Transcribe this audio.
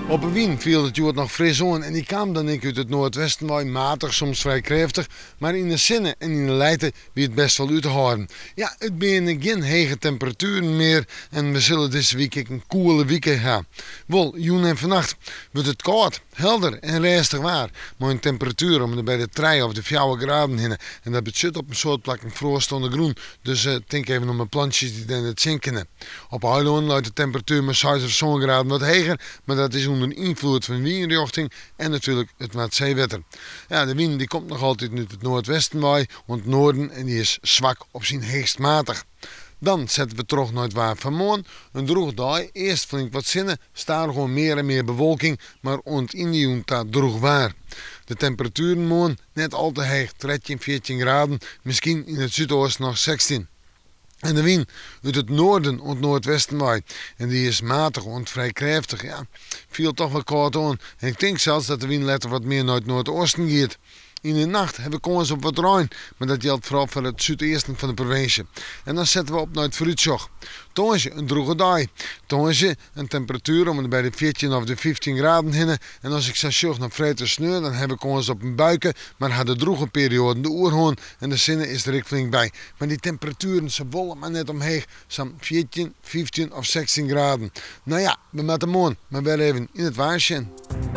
Op 'e wyn fielt it hjoed noch fris oan en dy kaam dan ek út it noardwesten wei, matich, soms frij krêftich, mar yn 'e sinne en yn 'e lijte wie it bêst wol út te hâlden. Ja, it binne gjin hege temperatueren mear en we sille dizze wike ek in koele wike ha. Wol, jûn en fannacht wurdt it kâld, helder en rêstich waar, mei in temperatuer om en by de trije of de fjouwer graden hinne. En dat betsjut op in soad plakken froast oan de grûn, dus tink even om 'e plantsjes dy't dêr net tsjin kinne. Op 'e eilannen leit de temperatuer mei seis of sân graden wat heger, mar dat is ûnder ynfloed fan wynrjochting en natuerlik it Noardseewetter. Ja, de wyn dy komt noch altyd út it noardwesten wei oant noarden en dy is swak op syn heechst matich. Dan sette we troch nei it waar fan moarn. In drûge dei, earst flink wat sinne, stadichoan mear en mear bewolking, mar oant yn de jûn ta drûch waar. De temperatueren moarn net al te heech, 13, 14 graden, miskien yn it súdoasten noch 16. En de wyn út it noarden oant noardwesten wei en dy is matich oant frij krêftich. Ja, fielt toch wat kâld oan en ik tink sels dat de wyn letter wat mear nei it noardeasten giet. Yn de nacht ha we kâns op wat rein, mar dat jildt foaral foar it súdeasten fan de provinsje. En dan sette we op nei it foarútsjoch. Tongersdei in drûge dei. Tongersdei in temperatuer om en by de 14 of de 15 graden hinne. En as ik sa sjoch nei freed en sneon, dan ha we kâns op in buike, mar ha de drûge perioaden de oerhân en de sinne is der ek flink by. Mar dy temperatueren, se wolle mar net omheech, sa'n 14, 15 of 16 graden. No ja, we moatte moarn mar wer even yn it waar sjen.